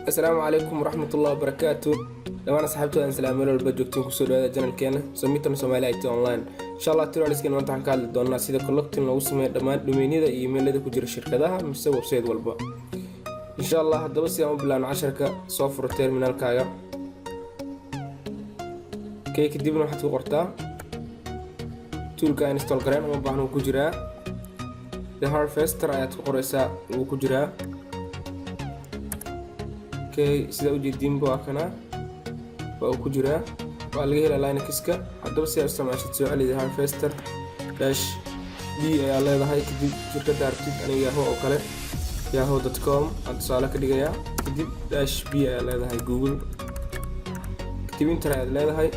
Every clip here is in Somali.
Asalaamu calaykum waraxmatullahi wabarakaatu. Dhammaan asxaabtooda aan salaam, meel walba joogtiin, kusoo dhawaada channelkeena Samitan Somali IT Online. Insha Allah, tutorialskan maanta waxaan ka hadli doonaa sida collecting loogu sameeyo dhammaan domainada iyo emailada ku jira shirkadaha mise website walba, insha Allah. Haddaba, si aan u bilaabno casharka, soo furo terminalkaaga. Okay, kadibna waxaad ku qortaa toolka install gareen uma baahna, wuu ku jiraa. The Harvester ayaad ku qoraysaa, wuu ku jiraa. Okay, sida ujeediinba waa kana, waa uu ku jiraa, waa laga helaa Linuxka. Haddaba, si aad isticmaashid, soo celi the harvester -d ayaa leedahay. Kadib shirkadda aragtid, aniga Yahoo oo kale, yahoo.com aan tusaale ka dhigayaa. Kadib -p ayaa leedahay Google, kadib enter ayaad leedahay.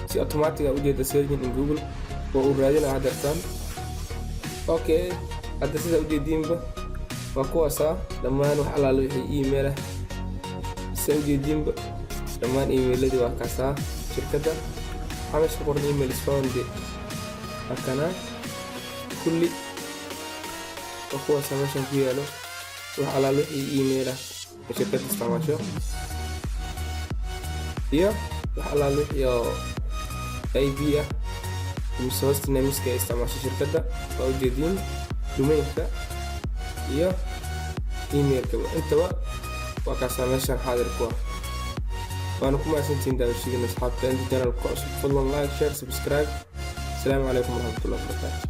Si automatic a ujeeda, searching in Google, waa uu raadinaya hadeertaan. Okay, hadda sida ujeediinba waa kuwaasaa dhammaan wax allaala wixii email ah. Sida ujeediinba, dhammaan emailadii waa kaasaa shirkadda. Waxaa meesha ku qoran "email is found". Waa kanaa, kulli waa kuwaasaa meeshan ku yaalo, wax allaala wixii email ah ee shirkadda isticmaasho iyo wax allaala wixii oo IP ah mise hostnameska ay isticmaasho shirkadda. Waa ujeediin, domainka iyo emailkaba intaba waa kaasaa meeshan xaadir ku ah. Waana ku mahadsantihiin daawashadiina, asxaabta. Inta channelka cusub, fadlan like, share, subscribe. Asalaamu calaykum waraxmatullahi wabarakaatu.